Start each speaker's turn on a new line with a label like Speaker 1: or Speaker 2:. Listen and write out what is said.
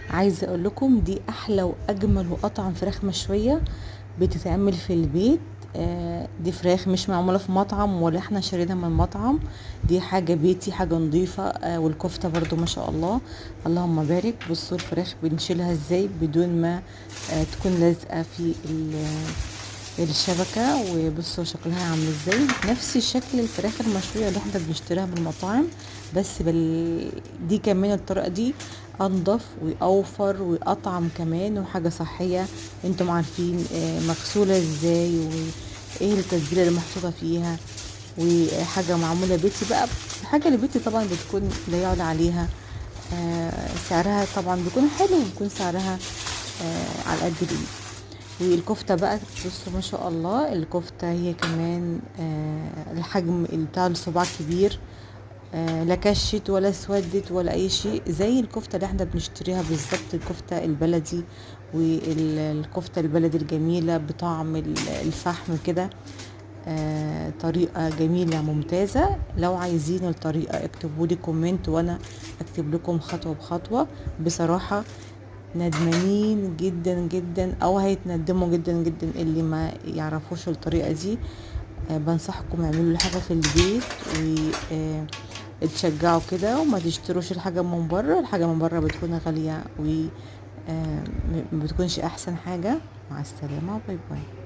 Speaker 1: عايزه اقول لكم دي احلى واجمل واطعم فراخ مشوية بتتعمل في البيت. دي فراخ مش معمولة في مطعم ولا احنا شارينها من مطعم، دي حاجة بيتي، حاجة نظيفة. والكفته برضو ما شاء الله اللهم بارك. بصوا الفراخ بنشيلها ازاي بدون ما تكون لازقه في الشبكة، وبصوا شكلها عامل ازاي، نفس شكل الفراخ المشويه اللي احنا بنشتريها من المطاعم، بس دي كمان الطريقة دي انضف واوفر واطعم كمان، وحاجه صحية. انتم عارفين مغسوله ازاي وايه التتبيله اللي محطوطة فيها، وحاجه معمولة بيتي بقى. الحاجة اللي بيتي طبعا بتكون لا يعلى عليها، سعرها طبعا بيكون حلو وبيكون سعرها على قد الايد. والكفته بقى بصوا ما شاء الله، الكفتة هي كمان الحجم بتاع الصباع كبير، لا كشت ولا اسودت ولا اي شيء، زي الكفتة اللي احنا بنشتريها بالظبط، الكفتة البلدي والكفته البلدي الجميلة بطعم الفحم كده. طريقه جميلة ممتازة. لو عايزين الطريقة اكتبوا لي comment وانا اكتب لكم خطوة بخطوة. بصراحة ندمانين جدا جدا او هيتندموا جدا جدا اللي ما يعرفوش الطريقة دي. بنصحكم اعملوا الحاجة في البيت و اتشجعوا كده وما تشتروش الحاجة من بره. الحاجة من بره بتكون غالية و ما بتكونش احسن حاجة. مع السلامة، bye bye.